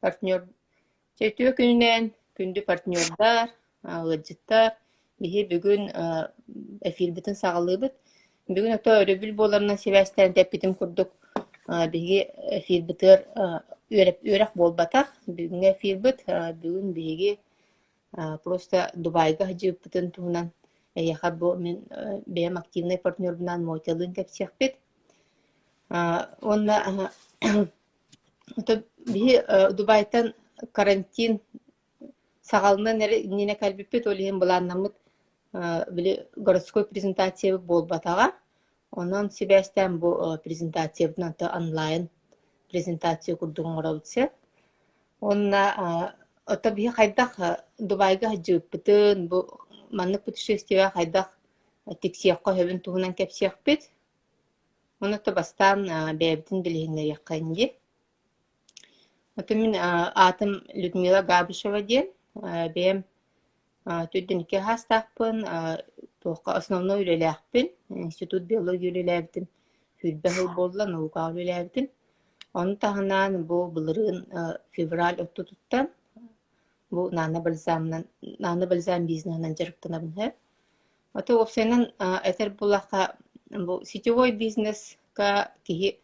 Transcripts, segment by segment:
Партнер Чэ, үтүө күнүнэн, күндү партнердар, ыалдьыттар. Биһи бүгүн эфирбитин саҕалыыбыт. Бүгүн ото өрөбүл буоларынан сибээстээн тэппитим курдук, биһиги эфирбитигэр үөрэх буолбатах. Бүгүҥҥү эфирбит бүгүн биһиги просто Дубайга сылдьыбыппытын туһунан эйиэхэ бу мин бэйэм активнай партнербунаан Мотялыын кэпсиэхпит. Уонна Биһи Дубайтан карантин саҕаланыан эрэ иннинэ кэлбиппит, ол иһин былааннаммыт били городской презентациябыт буолбатаҕа. Онон сибээстээн бу презентациябытын аты онлайн презентация курдук оҥоробут сөп. Уонна ото биһи хайдах Дубайга сылдьыбыппытын, бу маннык путешествиеҕа хайдах тиксиэххэ сөбүн туһунан кэпсиэхпит. Ону то бастаан бэйэбитин билиһиннэриэххэ дии. Ото мин аатым Людмила Габышева диэн. Бэйэм төрдүн икки саастаахпын, туохха основной үлэлээхпин. Институт биологии үлэлээбитим сүүрбэ сыл буолла, наукаҕа үлэлээбитим. Ону таһынан бу былырыын февраль ортотуттан бу Нана бальзамынан Нана бальзам бизнеһынан дьарыктанабын үһү. Ото уопсайынан этэр буоллахха, бу сетевой бизнеска киһи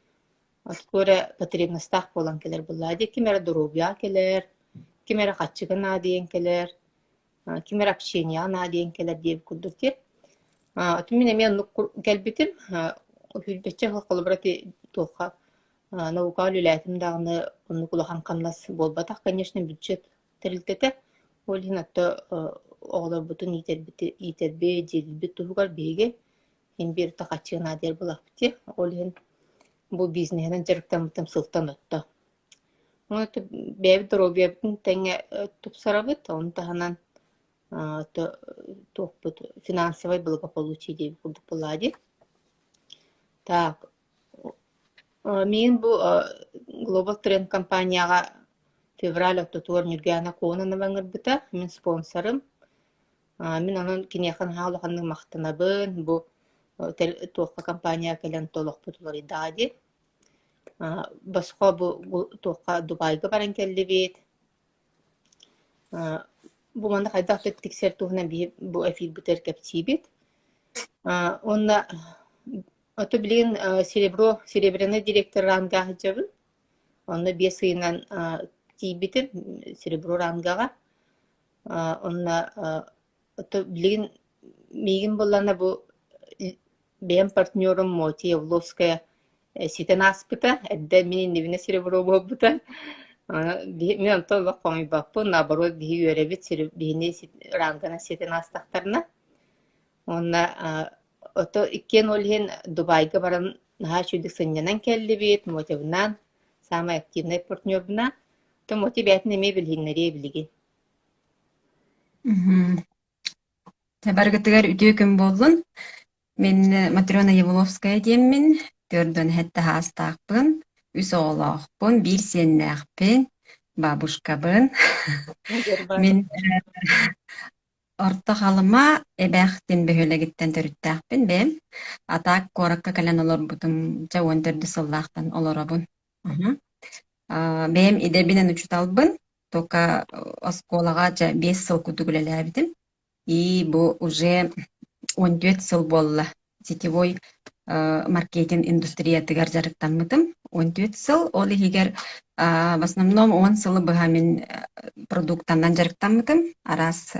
тугу эрэ потребностаах буолан кэлэр буоллаҕа дии. Ким эрэ доруобуйаҕа кэлэр, ким эрэ харчыга наадыйан кэлэр, ким эрэ общениеҕа наадыйан кэлэр диэбит курдук дии. Ото мин эмиэ оннук кэлбитим. Сүүрбэччэ сыл холобура ити туохха наукаҕа үлэлээтим даҕаны оннук улахан хамнас буолбатах, конечно, бюджет тэрилтэтэ. Ол иһин отто оҕолорбутун иитэрбит, дьиэлиирбит туһугар биһиги син биир хаччы наадыйар буоллахпыт дии. Ол иһин бу бизнеһинэн дьарыктаммытым сылтан отто. Ону бэйэбит доруобуйабытын тэҥҥэ тупсарабыт, ону таһынан туохпут финансовай благополучие диэбит курдук буоллаҕа дии. Так, Миигин бу Global Trend компанияҕа февраль ортотугар Ньургуйаана Кононова ыҥырбыта, мин спонсорым. Мин онон киниэхэ наһаа улаханнык махтанабын, бу туохха компанияҕа кэлэн толохпут уларыйдаҕа дии. Босхо бу туохха Дубайга баран кэллибит. Бу манна хайдах да тиксэр туһунан биһи бу эфирбитигэр кэпсиибит. Уонна Ото билигин серебро, серебряный директор рангаҕа сылдьабын. Онно 5 ыйынан тиийбитим серебро рангаҕа. Онно ото билигин миигин буоллаҕына бу бэйэм партнерум Моти Явловская ситэн ааспыта. Эрдэ мин иннибинэ серебро буолбута. Мин онтон олох хомуйбаппын, наоборот биһи үөрэбит, биһини ранганан ситэн аастахтарына. Уонна Ото иккиэн ол иһин Дубайга баран наһаа үчүгүйдүк сынньанан кэллибит, Мотивынан, саамай активнай партнербунаан. То Моти бэйэтин эмиэ билиһиннэриэ билигин. Барыгытыгар үтүө күн буоллун. Мин Матрена Явловская диэммин, төрдөн сэттэ саастаахпын, үс оҕолоохпун, биир сиэннээхпин, бабушкабын. Мин Орто Халыма Эбээх диэн бөһүөлэгиттэн төрүттээхпин бэйэм. А так куоракка кэлэн олорбутум дьэ 14 сыллаахтан олоробун. Мгм. Бэйэм идэбинэн учууталбын, только оскуолаҕа дьэ 5 сыл курдук үлэлээбитим. И бу уже 14 сыл буолла сетевой маркетинг индустриятыгар дьарыктаммытым. 14 сыл, ол иһигэр в основном 10 сылы быһа мин продуктанан дьарыктаммытым, араас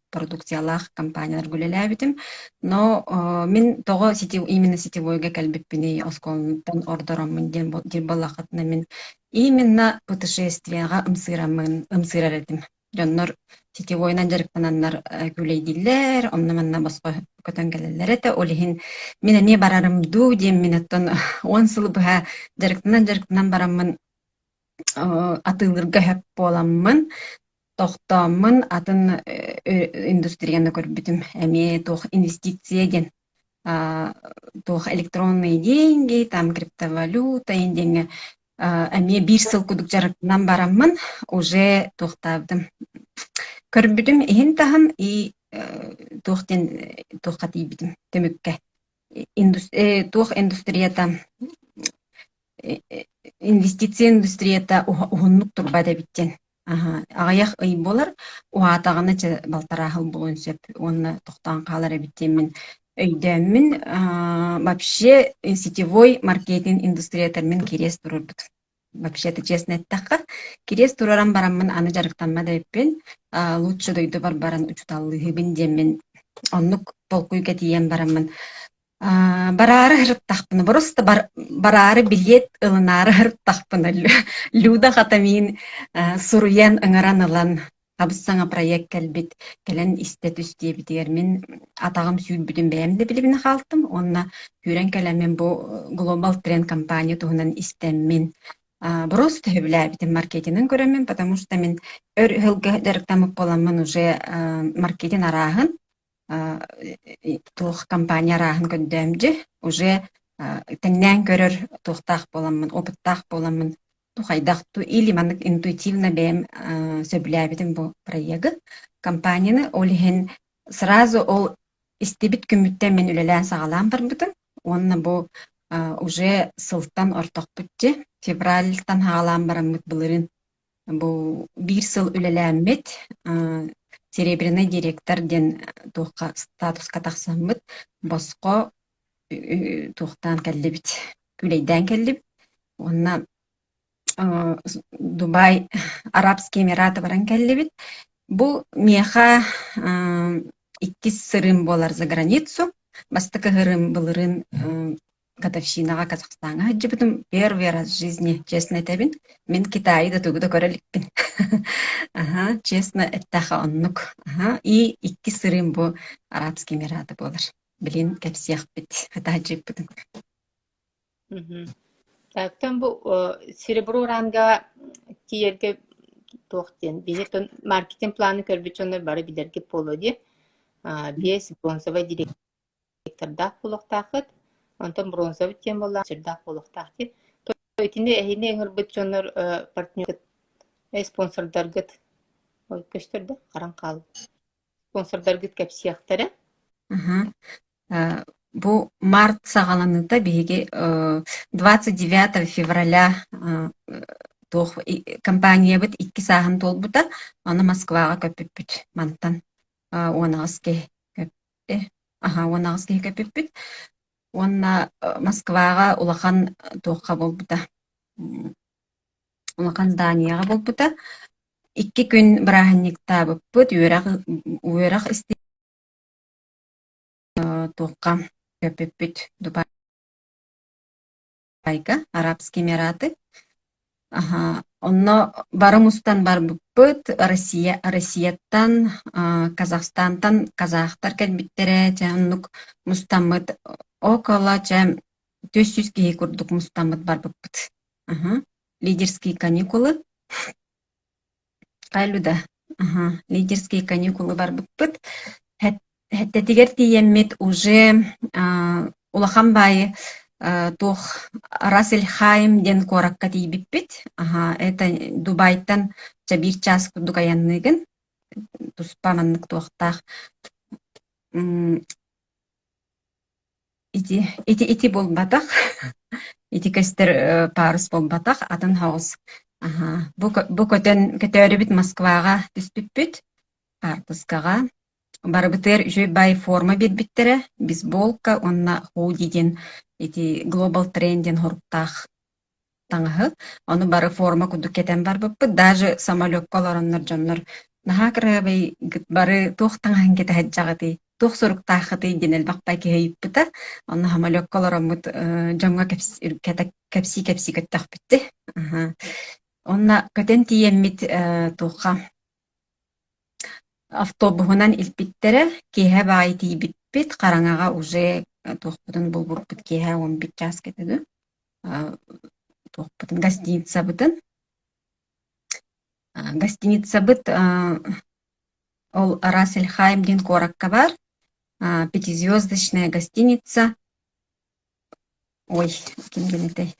продукциялаах компанияларга үлэлээбитим. Но мин тоҕо именно сетевойга кэлбиппиний, оскуолаттан ордороммун диэн диир буоллаххытына мин именно путешествияҕа ымсыыраммын ымсыырар этим. Дьоннор сетевойунан дьарыктананнар күүлэйдииллэр, онно-манна босхо көтөн кэлэллэр этэ. Ол иһин мин эмиэ барарым дуу диэммин оттон 10 сыл быһа дьарыктанан-дьарыктанан бараммын атыылыырга сөп буоламмын, тохтооммун атын индустрияны көрбүтүм. Эмиэ туох инвестиция диэн туох электронные деньги, там криптовалюта диэҥҥэ эмиэ биир сыл курдук дьарыктанан бараммын уже туохтаабытым көрбүтүм иһин таһын и туох диэн туохха тиийбитим түмүккэ туох индустрията. Инвестиция индустрията уһуннук турбат эбит диэн. Аҕыйах ый буолар, уһаатаҕына чэ балтараа сыл буолуон сөп уонна тохтоон хаалар эбит диэммин өйдөөммүн, вообще сетевой маркетинг индустриятыгар мин кириэс туруорбутум. Вообще-то честно эттэххэ, кириэс туруоран бараммын аны дьарыктаммат эбиппин, лучше дойдубар баран учууталлыыһыбын диэммин оннук толкуйга тиийэн бараммын бараары сырыттахпына, просто бараары билиэт ылынаары сырыттахпына Люда хата миин суруйан ыҥыран ылан сабыс-саҥа проект кэлбит, кэлэн истэ түс диэбитигэр мин атаҕым сүүрбүтүн бэйэм да билибинэ хаалтым уонна күүрэн кэлэммин бу Global Trend компания туһунан истэммин просто сөбүлээбитим маркетинын көрөммүн, потому что мин өр ыһылга дьарыктаммыт буоламмын уже маркетинг арааһын туох компания арааһын көрдөөмдьү уже тэҥнээн көрөр туохтаах буоламмын, опыттаах буоламмын ту хайдах ту или маннык интуитивно бэйэм сөбүлээбитим бу проегы, компанияны ол иһин сразу ол истибит күммүттэн мин үлэлээн саҕалаан барбытым уонна бу уже сылтан ортохпут дьи февральтан саҕалаан бараммыт былырыын бу биир сыл үлэлээммит серебряный директор диэн туохха статуска тахсаммыт босхо туохтаан кэллибит күүлэйдээн кэллибит уонна Дубай Арабские Эмираты баран кэллибит. Бу миэхэ иккис сырыым буолар за границу. Бастакы сырыым былырыын годовщинаҕа Казахстаҥҥа сылдьыбытым. Первый раз в жизни, честно этэбин, мин Китайы да тугу да көрө иликпин. Аха, честно эттэххэ оннук. Аха, и иккис сырыым бу Арабские Эмираты буолар. Билин кэпсиэхпит, хатаһдьыыппытын. Оттон бу серебро ранга тиийэргэ туох диэн биһи маркетинг планы көрбүт дьоннор бары билэргит буолуо дии. Биэс бронзовай директордаах буолуохтааххыт. Онтон бронзовый диэн буоллаах сирдээх буолуохтаах дии. Итини эһини ыҥырбыт дьоннор партнергыт, спонсордаргыт ой көстөр да харан хаал спонсордаргыт кэпсиэхтэрэ. Бу март саҕаланыыта биһиги 29 февраля туох компаниябыт икки сааһын туолбута, ону Москваҕа көппүппүт мантан 18 киһи аха 18 киһи көппүппүт уонна Москваҕа улахан туохха буолбута улахан зданияҕа буолбута. Икки күн бырааһынньыктаабыппыт, үөрэх үөрэх туохха көппүппүт Дубайга, Арабские Эмираты. Аха, онно бары мустан барбыппыт. Россия, Россияттан, Казахстантан казахтар кэлбиттэрэ, дьэ оннук мустаммыт около чэ 400 киһи курдук мустаммыт барбыппыт. Аха. Лидерские каникулы. Хайлуда. Аха. Лидерские каникулы барбыппыт. Хэттэтигэр тиийэммит уже улахан баайы туох Рас-эль-Хайм диэн куоракка тиийбиппит. Аха, это Дубайтан чэ биир чаас курдук айанныыгын. Туспа маннык туохтаах Ити ити ити буолбатах, ити көстөр парус буолбатах, атын соҕус. Аһаа, бу бу көтөн көтөөрүбүт Москваҕа түспүппүт, хаартыскаҕа. Барыбытыгар үчүгэй баай форма биэрбиттэрэ, бейсболка уонна худи диэн ити Global Trend диэн соруктаах таҥаһы. Ону бары форма курдук кэтэн барбыппыт. Даже самолекка олороннор дьоннор наһаа кыраһыабайгыт бары туох таҥаһын кэтэ сылдьаҕытый, туох суруктааххытый диэн элбэх бай киһи ыйыппыта. Онно самолекка олороммут дьоҥҥо кэпсии-кэпсии көттөхпүт дии. Онно көтөн тиийэммит туохха автобуһунан илпиттэрэ. Киэһэ баҕайы тиийбиппит, хараҥаҕа уже туохпутун булбуппут киэһэ 11 чааска этэ дуу туохпутун гостиницабытын гостиницабыт ол Рас-эль-Хайм диэн куоракка баар пятизвездочная гостиница ой ким диэн этэй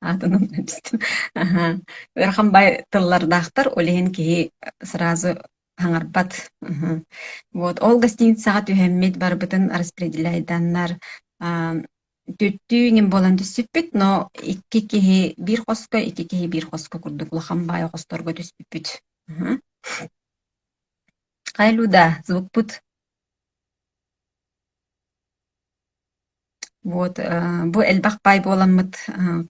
аатын умнан түстүм ыарахан бай тыллардаахтар ол иһин киһи сразу хаҥарбат вот ол гостиницаҕа түһэммит барбытын распределяйданнар. Түттүү иҥин буолан түспүппүт, но икки киһи биир хоско, икки киһи биир хоско курдук улахан баайы хосторго түспүппүт. Хайа Люда, звукпут? Вот, бу элбэх баай буоламмыт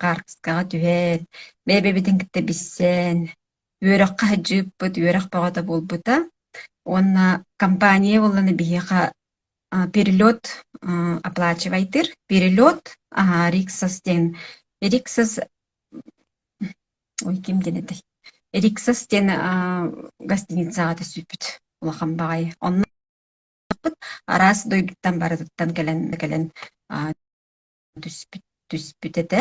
хаартыскаҕа түһэн, бэйэ-бэйэбитин кытта билсэн, үөрэххэ сылдьыыппыт, үөрэх бөҕөтө буолбута. Уонна компания буоллана биһиэхэ перелет оплачивайтыр. Перелет Риксос диэн Риксос ой ким диэн этэй? Риксос диэн гостиницаҕа түсүппүт улахан баҕайы. Онно араас дойдуттан барытыттан кэлэн кэлэн түспүт түспүт этэ.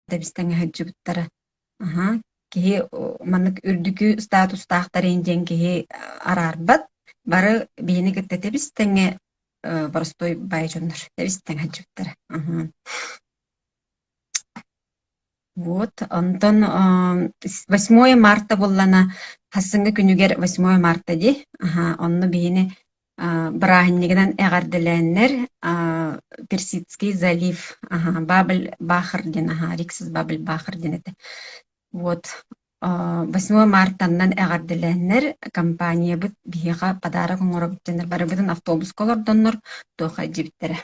Тэбис-тэҥэ сылдьыбыттара. Аһаа, киһи маннык үрдүкү статустаахтар иһин диэн киһи араарбат. Бары биһини кытта тэбис-тэҥэ боростуой баай дьоннор тэбис-тэҥэ сылдьыбыттара. Аһаа. Вот, онтон 8 марта буоллана хассыҥҥы күнүгэр 8 марта дии. Аһаа, онно биһини бырааһынньыгынан эҕэрдэлээннэр Персидский залив Бабель Бахр диэн Риксис Бабель Бахр диэн этэ. Вот 8 мартаннан эҕэрдэлээннэр компаниябыт биһиэхэ подарок оҥоробут диэннэр барыбытын автобуска олордоннор туохха илдьибиттэрэ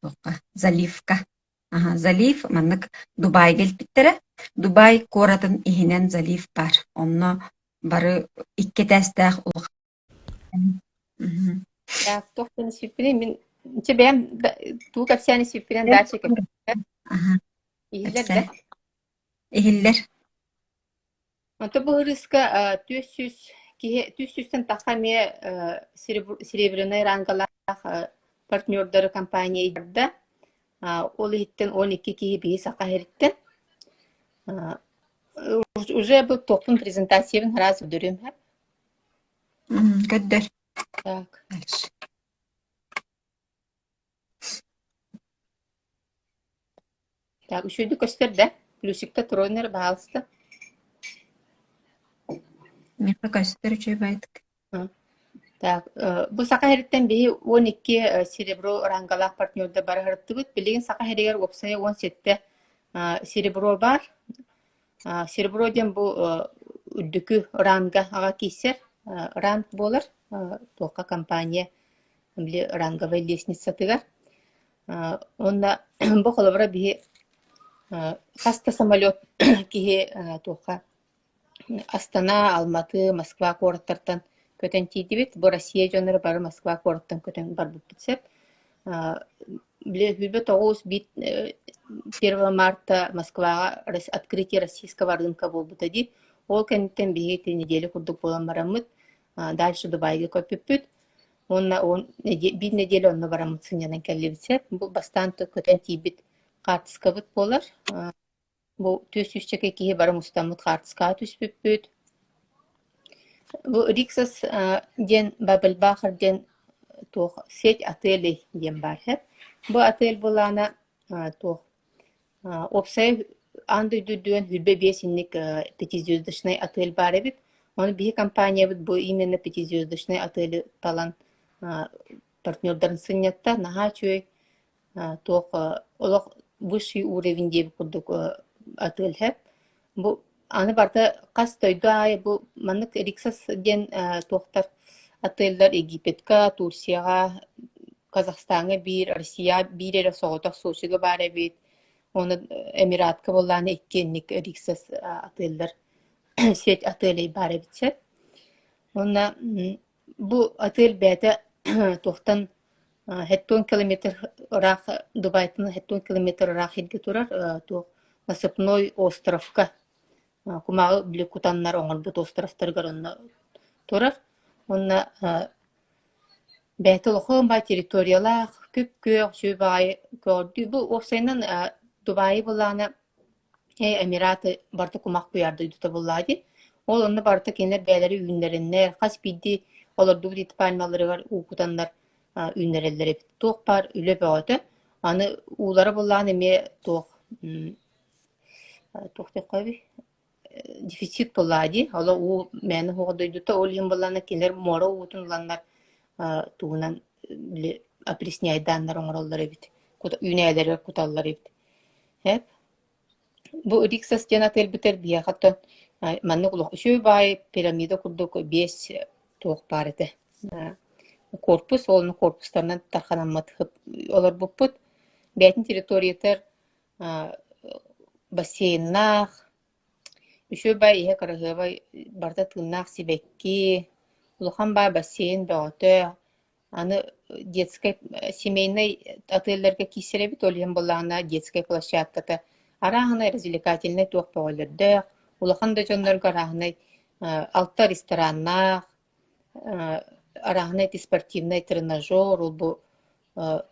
туохха заливка залив маннык Дубайга илпиттэрэ. Дубай куоратын иһинэн залив баар. Онно бары икки этээстээх улахан Так, туох диэн испиппиний мин чэ бэйэм туу кэпсээн испиппинэн дальше кэпсээн иһиллэр да Иһиллэр. Онто бу ырыска 400 киһи 400-тэн тахса эмиэ серебряный рангалаах партнердары компания ыйдарда. Ол иһиттэн 12 киһи биһи саха иһириттэн. Уже бу туохпун презентациябын сразу көрдөрүөм сөп. Көрдөр. Так. Дальше. Так, үчүгэйдик көстөр да? Плюсикта туруон эрэ, баһаалыста. Миэхэ көстөр үчүгэй баайдык. Так, бу Саха сириттэн биһи 12 серебро рангалаах партнердар бара сырыттыбыт. Билигин Саха сиригэр уопсайа 17 серебро баар. Серебро диэн бу үрдүкү ранга аҕа киирсэр ранг буолар. Туохха компания били ранговай лестницатыгар. Уонна бу холобура биһи хас да самолет киһи туохха Астана, Алматы, Москва куораттартан көтөн тиийдибит. Бу Россия дьонноро бары Москва куораттан көтөн барбыппыт сөп. Били 29 биир 1 марта Москваҕа открытие российского рынка буолбута дии. Ол кэнниттэн биһиги ити неделя курдук буолан бараммыт дальше Дубайга көппүппүт. Уонна биир нэдиэлэ онно бараммыт сынньанан кэллибит сөп. Бу бастаан көтөн тиийбит хаартыскабыт буолар. Бу түөрт сүүсчэкэ киһи бары мустаммыт хаартыскаҕа түспүппүт. Бу Риксос диэн Бабельбахер диэн туох сеть отелей диэн баар һэ. Бу отель былаана туох уопсайа аан дойду үрдүнэн 25 инник пятизвездочнай отель баар эбит. Ону биһи компаниябыт бу именно пятизвездочнай отели талан партнердарын сынньатта. Наһаа үчүгэй туох олох высший уровень диэбит курдук атыылаһар. Бу аны барыта хас дойду аайы бу маннык Риксос диэн туохтар отеллэр Египетка, Турцияҕа, Казахстаҥҥа биир, Россия биир эрэ соҕотох Сочига баар эбит. Уонна Эмиратка буоллаҕына икки инник Риксос отеллэр сеть отелей баар эбит сөп. Уонна бу отель бэйэтэ туохтан 70 километр ыраах Дубайтан 70 километр ыраах сиргэ турар туох насыпной островка кумааҕы били кутаннар оҥорбут островтарыгар онно турар. Уонна бэйэтэ улахан баай территориялаах, күп-күөх, үчүгэй баҕайы көҕөрдүү. Бу уопсайынан Дубайы былаана Ээ, Эмираты барыта кумах куйаар дойдута буоллаҕа дии. Ол онно барыта кинилэр бэйэлэрэ үүннэрэннэр, хас биирдии олордубут ити пальмаларыгар уу кутаннар үүннэрэллэр эбит. Туох баар үлэ бөҕөтө. Аны уулара буоллаҕына эмиэ туох Туох диэххэ дефицит буоллаҕа дии. Оло уу мээнэ уһуоҕа дойдута, ол иһин буоллаҕына кинилэр муора уутун ыланнар тугунан били опресняйдааннар оҥороллор эбит. Үүнээлэригэр куталлар эбит. Эп. Бу Риксос диэн атыырбытыгар биһиэхэ оттон маннык улахан үчүгэй баҕайы пирамида курдук биэс туох баар этэ. Корпус, ол корпустарынан тарханаммыт олорбуппут. Бэйэтин территориятыгар бассейннаах, үчүгэй баҕайы иһэ кыраһыабай, барыта тыыннаах сибэкки, улахан баҕайы бассейн бөҕөтө, Аны детскай семейнай отеллэргэ киирсэр эбит, ол иһин буоллаҕына детскай площадката арааһынай развлекательнай туох бөҕөлөрдөөх, улахан да дьоннорго арааһынай алта рестораннаах, арааһынай ити спортивнай тренажер, ол бу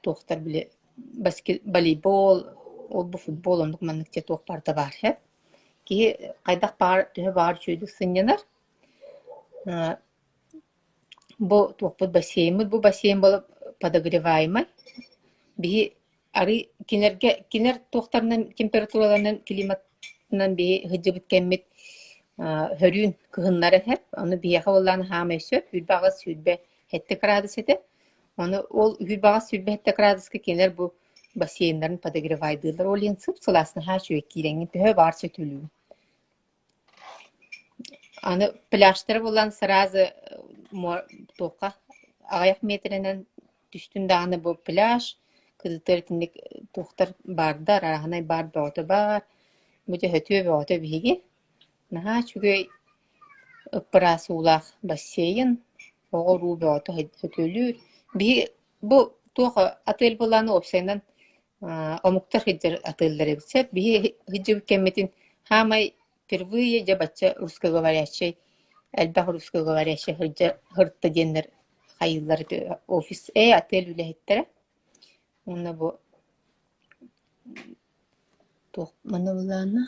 туохтар били волейбол, ол бу футбол оннук маннык дьэ туох барыта баар һэ. Киһи хайдах баҕар төһө баҕар үчүгэйдик сынньанар. Бу туохпут бассейммыт, бу бассейн буола подогреваемай. Биһи арыы кинилэргэ кинилэр туохтарынан температураларынан климатынан биһи сылдьыбыт кэммит хөрүүн кыһыннара иһэр. Ону биһиэхэ буоллаҕына хаамай сөп, 28 27 градус этэ. Ону ол 28 27 градуска кинилэр бу бассейннарын подогревайдыыллар. Ол иһин сып-сылаас наһаа үчүгэй киирэҥҥин төһө баҕар сөтүөлүүгүн. Аны пляжтары булан сразу туохха аҕыйах миэтэрэнэн түстүн даҕаны бу пляж кытыытыгар итинник туохтар баардар, арааһынай баар бөҕөтө баар. Бу дьэ сөтүө бөҕөтө биһиги. Наһаа үчүгэй ыппыраас уулаах бассейн, оҕо-уруу бөҕөтө сөтүөлүүр. Биһи бу туох отель былааны уопсайынан омуктар сылдьар атыыллар эбит сөп. Биһи сылдьыбыт кэммитин хаамай впервые дьэ бачча русскоговорящай элбэх русскоговорящай сылдьа сырытта диэннэр хайыыллар офис отель үлэһиттэрэ. Уонна бу туох маны былаана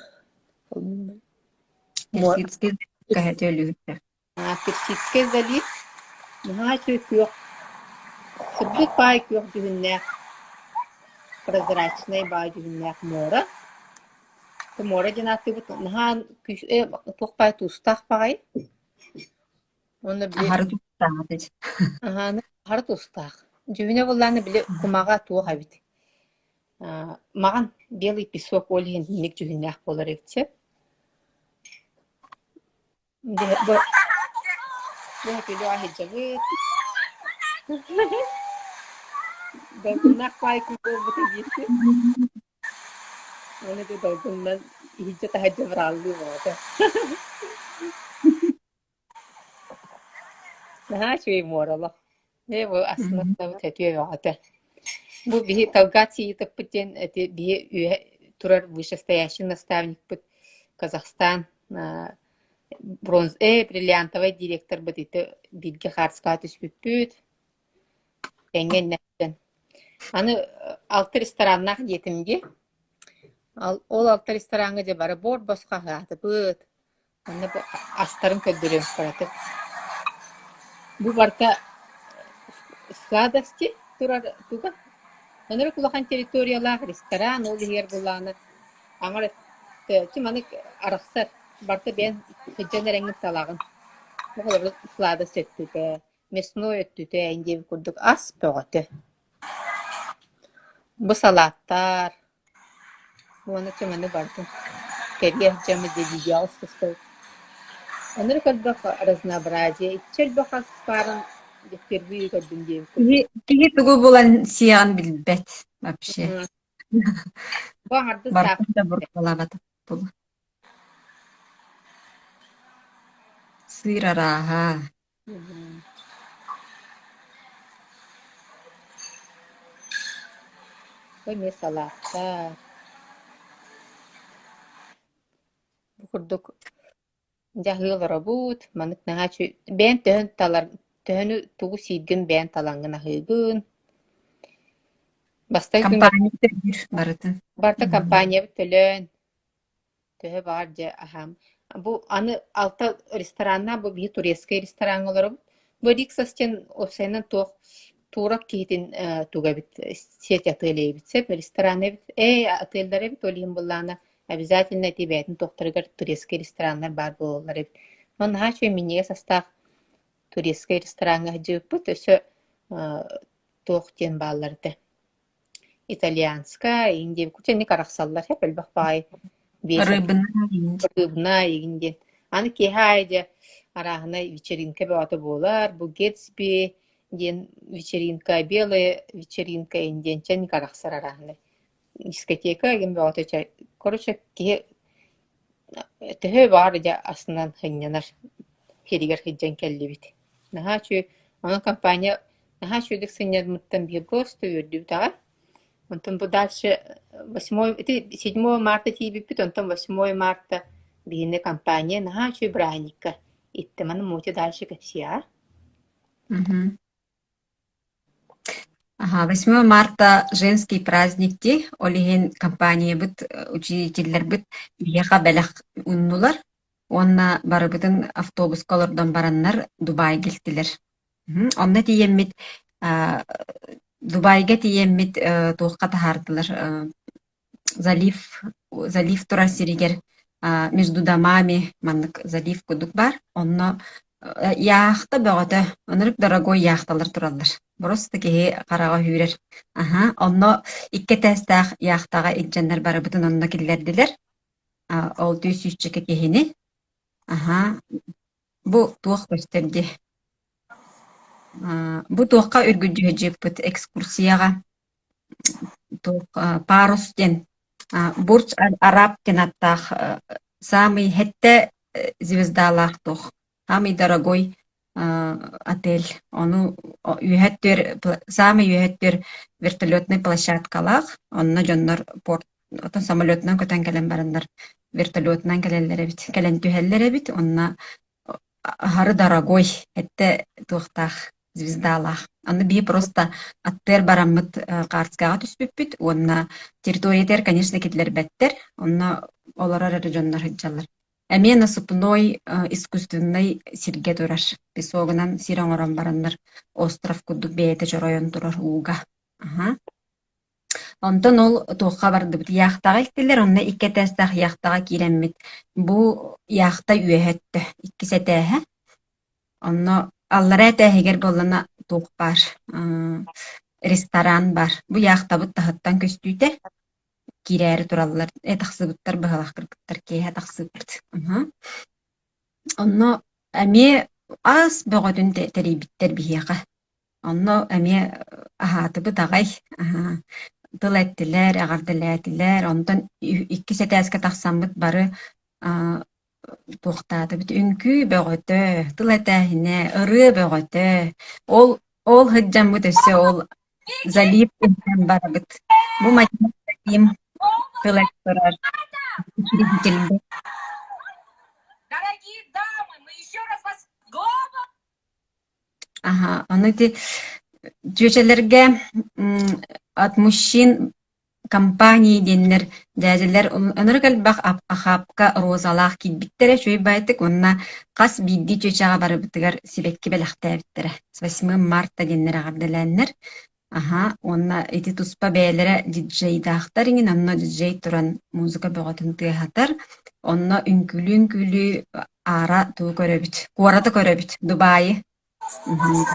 Персидский өлүүһүттэр. Персидскэй залив наһаа үчүгэй күөх, сырдык баай күөх дьүһүннээх, прозрачнай баай дьүһүннээх муора. Муора диэн ааттыыбыт наһаа күүс туох баай туустаах баҕайы. Уонна били Аһары туустаах этэ. аһааны аһары туустаах. Дьүһүнэ буоллаҕына били кумаҕа туох эбит. Маҕан белый песок ол иһин инник дьүһүннээх буолар эбит сөп. Бу Бу сылдьабыт. Долгуннаах паайкын буолбута дииргин. Уонна да долгуннан иһирдьэ-таһырдьа бырааллыы буолбута. Наһаа үчүгэй муоралах. Ээ, бу астына сөтүө бөҕөтө. Бу биһи Талгат Сиитовпыт диэн эти биһи үөһэ турар вышестоящий наставникпыт Казахстан бронз бриллиантовай директорбыт ити бииргэ хаартыскаҕа түспүппүт. Тэҥҥэ иннэттэн. Аны алта рестораннаах диэтим дии. Ол алта рестораҥҥа дьэ бары буор-босхо аһаатыбыт. Манна бу астарын көрдөрүөм кыратык. Бу барыта сладости турар туга. Ынырык улахан территориялаах ресторан, ол иһигэр былаана аҥар өттө маннык арахсар. Барыта бэйэн сылдьан эрэҥҥин талаҕын. Бу холобур сладость өттүтэ, мясной өттүтэ эҥин диэбит курдук ас бөҕөтө. Бу салааттар, Уонна чөмөнү бардым. Кэриэс дьоно видеоҕа устустубут. Ынырык элбэх разнообразие, иччи элбэх ас баарын впервые көрдүм диэбит Киһи, курдук. киһи тугу булан сиэҕин билбэт вообще. Бу аҥардас Барытын да буркалаабатах буолуо. Сыыр арааһа. Бу эмиэ салааттар. Бу курдук дьэ аһыы олоробут, маннык наһаа үчүгэй бэйэҥ төһөн талар төһөнү тугу сииргин бэйэҥ талаҥҥын аһыыгын. Бастакы күн Компания төлүүр барытын. барыта компаниябыт төлөөн Төһө баҕар дьэ аһаам. Бу аны алта рестораннаах бу биһи турецкай рестораҥҥа олоробут. Бу Риксос диэн уопсайынан туох турок киһитин туга эбит сеть отелей эбит сөп ресторан эбит ээ отеллэр эбит ол иһин былаана Обязательно ити бэйэтин туохтарыгар турецкай рестораннар баар буолаллар эбит. Онон наһаа үчүгэй минньигэс астаах турецкай рестораҥҥа сылдьыбыппыт. Өссө туох диэн бааллар этэ Итальянскай, игин диэн куча арахсаллар сөп элбэх баҕайы биэс Рыбная рыбная игин диэн. Аны киэһэ аайы дьэ арааһынай вечеринка бөҕөтө буолар. Бу Гэтсби диэн вечеринка, белая вечеринка иҥин диэн чэник арахсар арааһынай. Дискотека игин бөҕөтө чэ короче киһи төһө баар дьэ астынан сынньанар сиригэр сылдьан кэллибит. Наһаа үчүгэй, онон компания наһаа үчүгэйдик сынньаммыттан биһиги просто үөрдүбүт аҕай. Онтон бу дальше восьмой ити седьмое марта тиийбиппит, онтон восьмое марта биһини компания наһаа үчүгэй бырааһынньыкка иттэ. Маны Мотя дальше кэпсиэҕэ. Мгм. Ага, 8 марта женский праздник дии, ол иһин компаниябыт, учителлэрбит биһиэхэ бэлэх ууннулар уонна барыбытын автобуска олордон бараннар Дубайга илтилэр. Мгм. Онно тиийэммит, а, Дубайга тиийэммит э, туохха таһаардылар э, Залив залив турар сиригэр между домами маннык залив курдук баар. Онно яхта бөҕөтө, ынырык дорогой яхталар тураллар. Просто киһи хараҕа үүрэр. Аһа, онно икки этээстээх яхтаҕа илдьэннэр барыбытын онно киллэрдилэр. Ол түс сүүсчэкэ киһини. Аһа, бу туох көстөр дии. Бу туохха үргүлдьүһүдьүппүт экскурсияҕа туох Парус диэн Бурдж Аль-Араб диэн аттаах саамай сэттэ звездалаах туох саамай дорогой отель. Ону үөһэ өттүгэр саамай үөһэ өттүгэр вертолетнай площадкалаах. Онно дьоннор порт оттон самолетунан көтөн кэлэн бараннар вертолетунан кэлэллэр эбит, кэлэн түһэллэр эбит. Онно аһары дорогой, эттэ туохтаах звездалаах. Аны биһи просто аттыар бараммыт хаартыскаҕа түспүппүт уонна территориятыгар, конечно, киллэрбэттэр. Онно олорор эрэ дьоннор сылдьаллар. Эмиэ насыпной искусственнай сиргэ турар. Песогунан сир оҥорон бараннар остров курдук бэйэтэ чоройон турар ууга. Аха. Онтон ол туохха бардыбыт, яхтаҕа илтилэр, онно икки этээстээх яхтаҕа киирэммит, бу яхта үөһэ өттө, иккис этээһэ. Онно аллараа этээһигэр буоллана туох баар, ресторан баар. Бу яхтабыт таһыттан көстүүтэ киирээри тураллар, э тахсыбыттар быһалаах кыргыттар киэһэ тахсыбыт. Онно эмиэ ас бөҕөтүн тэрийбиттэр биһиэхэ. Онно эмиэ аһаатыбыт аҕай, тыл эттилэр, эҕэрдэлээтилэр, онтон иккис этээскэ тахсаммыт бары туохтаатыбыт үҥкүү бөҕөтө, тыл этээһинэ, ырыа бөҕөтө. Ол ол сылдьаммыт өссө ол залив иһэн барабыт. Бу Мадина тыл эт турар учредительгэ. Дорогие дамы, мы еще раз вас Аһа, ону ити чүөчэлэргэ от мужчин компании диэннэр дьээдьэлэр ынырык элбэх охапка розалаах киирбиттэрэ үчүгэй баайдык уонна хас биирдии чүөчэҕэ барыбытыгар сибэкки бэлэхтээбиттэрэ. С 8 марта диэннэр эҕэрдэлээннэр Аһа, уонна ити туспа бэйэлэрэ диджейдаахтар иҥин, онно диджей туран музыка бөҕөтүн тыаһатар. Онно үҥкүүлүү-үҥкүүлүү аара тугу көрөбүт? Куораты көрөбүт, Дубайы. Мгм.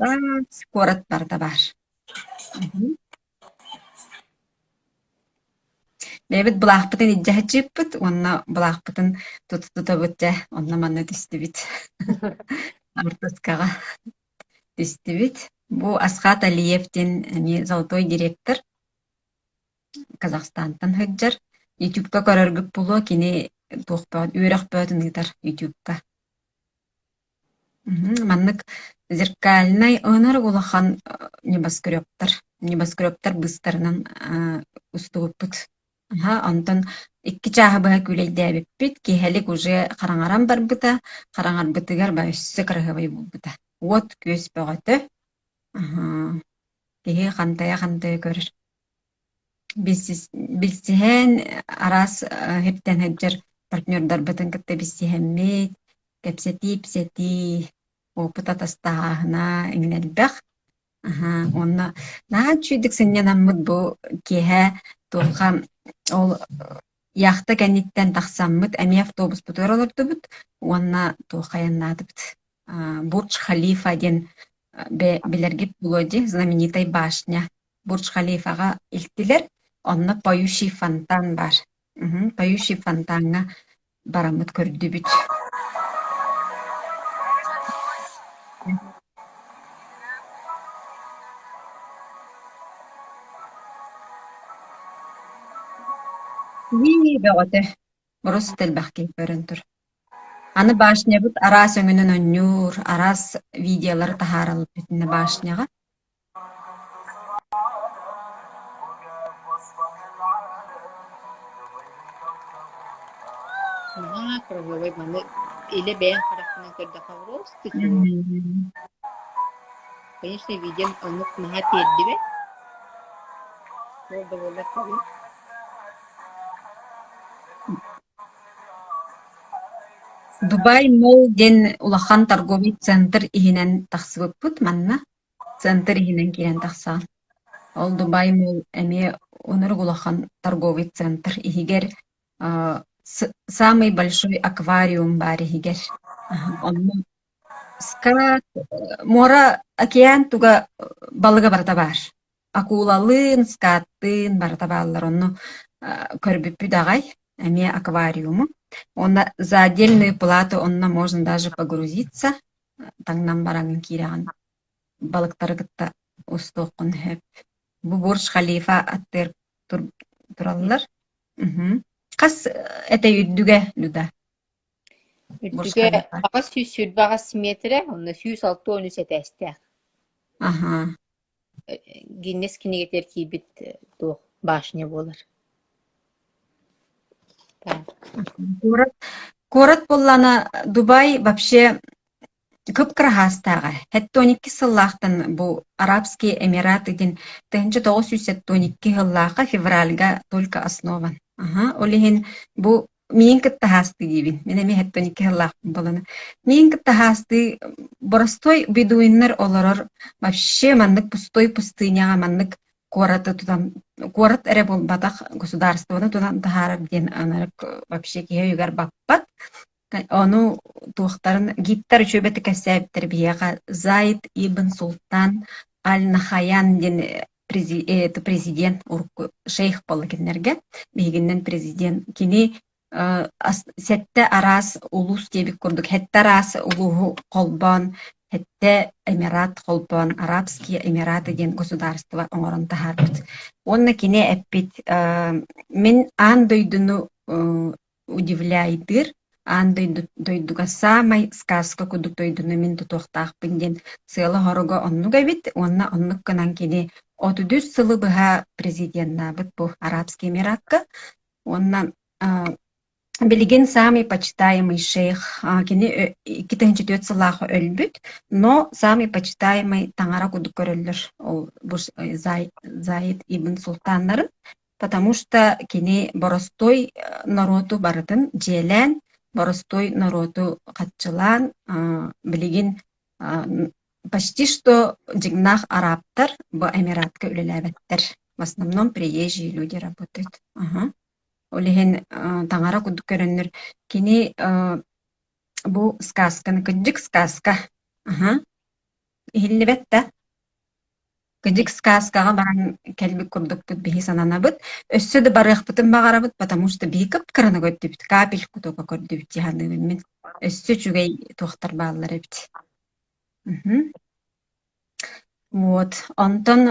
Араас куорат барыта баар. Мгм. Бэйэбит былаахпытын илдьэ сылдьыыппыт уонна былаахпытын тута-тутабыт дьэ онно-манна түстүбүт. Артыскаҕа түстүбүт. Бу Асхат Алиев диэн эмиэ золотой директор Казахстантан сылдьар. Ютубка көрөргүт буолуо кини туох бөҕө үөрэх бөҕөтүн ыытар Ютубка. Маннык зеркальнай ынырык улахан небоскребтар, небоскребтар быыстарынан устубуппут. Аһа, онтон икки чааһы быһа күүлэйдээбиппит, киэһэлик уже хараҥаран барбыта, хараҥарбытыгар ба өссө кыраһыабай буолбута. Уот-күөс бөҕөтө, аһа, киһи хантайа-хантайа көрөр. Билсиһэн араас сиртэн сылдьар партнердарбытын кытта билсиһэммит, кэпсэтии-ипсэтии, опыт атастаһааһына иҥин элбэх. Аһаа, уонна наһаа үчүгэйдик сынньанаммыт бу киэһэ туохха ол яхта кэнниттэн тахсаммыт эмиэ автобуспутугар олордубут уонна туохха айаннаатыбыт. Бурдж-Халифа диэн билэргит буолуо дии, знаменитай башня. Бурдж-Халифаҕа илтилэр, онно поющий фонтан баар. Поющий фонтаҥҥа бараммыт көрдүбүт. Киһи бөҕөтө, боруоста элбэх киһи көрөн тур. Аны башнябыт араас өҥүнэн оонньуур, араас видеолары таһаараллар итиннэ башняҕа. Наһаа кыраһыабай маны илэ бэйэҥ хараххынан көрдөххө просто үчүгэй. Конечно, видеом оннук наһаа тиэрдибэт. Ол да буоллар кэлин. Дубай Молл диэн улахан торговый центр иһинэн тахсыбыппыт манна. Центр иһинэн киирэн тахсаҕын. Ол Дубай Молл эмиэ ынырык улахан торговый центр иһигэр самый большой аквариум баар иһигэр. Онно скат, муора, океан туга балыга барыта баар. Акулалыын, скаттыын барыта бааллар. Онно көрбүппүт аҕай эмиэ аквариуму. Уонна за отдельную плату онно можно даже погрузиться. Таҥнан бараҥҥын киирэҕин балыктары кытта устуоххун сөп. Бу Бурдж-Халифа аттыгар тураллар. Хас этэй үрдүгэ, Люда? Үрдүгэ 828 миэтэрэ, онно 163 этээстээх. Аһаа. Гиннес кинигэтигэр киирбит туох башня буолар. Куорат, куорат буоллаҕына Дубай вообще Кып-кыраһаастааҕа, 72 сыллаахтан бу Арабские Эмираты диэн 1972 сыллаахха февральга только основан. Аһа, ол иһин бу миин кытта хаастыы диибин. Мин эмиэ 72 сыллаахпын буолан. Миин кытта хаастыы боростой бедуиннар олорор вообще маннык пустой пустыняҕа маннык куораты тутан куорат эрэ буолбатах государствоны тутан таһаарар диэн анарык вообще киһи өйүгэр баппат. Ону туохтарын гидтар үчүгэйдик кэпсээбиттэр биһиэхэ Заид ибн Султан Аль-Нахаян диэн президент урукку шейх буолла кинилэргэ биһигиннэн президент кини сэттэ араас улуус диэбит курдук сэттэ араас улууһу холбоон сэттэ эмират холбоон Арабские Эмираты диэн государство оҥорон таһаарбыт уонна кини эппит мин аан дойдуну удивляйдыыр, аан дойду дойдуга саамай сказка курдук дойдуну мин тутуохтаахпын диэн сыала-соруга оннук эбит уонна оннук гынан кини 33 сылы быһа президеннаабыт бу Арабский Эмиратка уонна билигин самый почитаемый шейх кини 2004 сыллаах өлбүт но самый почитаемый таҥара курдук көрөллөр ол бу Заид ибн Султаннарын Потому что кини боростуой норуоту барытын дьиэлээн, боростуой норуоту хаччылаан, билигин почти что дьиҥнээх арабтар бу Эмиратка үлэлээбэттэр. В основном приезжие люди работают. Аха. Ол иһин таҥара курдук көрөннөр кини бу сказканы кырдьык сказка. Аха. Иһиллибэт да? Кырдьык сказкаҕа баран кэлбит курдукпут биһи сананабыт. Өссө да барыахпытын баҕарабыт, потому что биһи кып-кыраны көрдүбүт, капельку только көрдүбүт дии саныыбын мин. Өссө үчүгэй туохтар бааллар эбит. Мгм. Вот. Онтон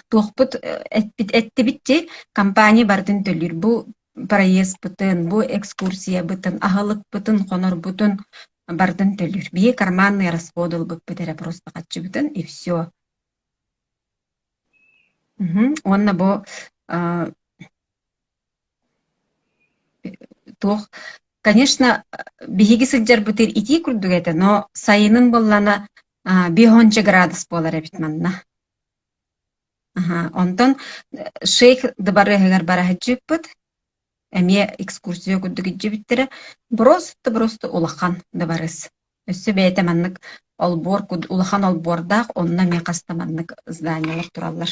туохпут эппит эттибит дии, компания барытын төлүүр. Бу проездпытын, бу экскурсиябытын, аһылыкпытын, хонорбутун барытын төлүүр. Биһи карманный расход ылбыппыт эрэ просто хаччыбытын и все. Уонна бу туох конечно биһиги сылдьарбытыгар итии курдук этэ, но сайынын буоллаҕына биэс градус буолар эбит манна. Онтон шейх дыбарыаһыгар бара сылдьыбыппыт Эмиэ экскурсия курдук илдьибиттэрэ. Просто-просто улахан дыбарыас. Өссө бэйэтэ маннык Олбуор улахан олбуордаах, онно эмиэ хаста маннык зданиелар тураллар.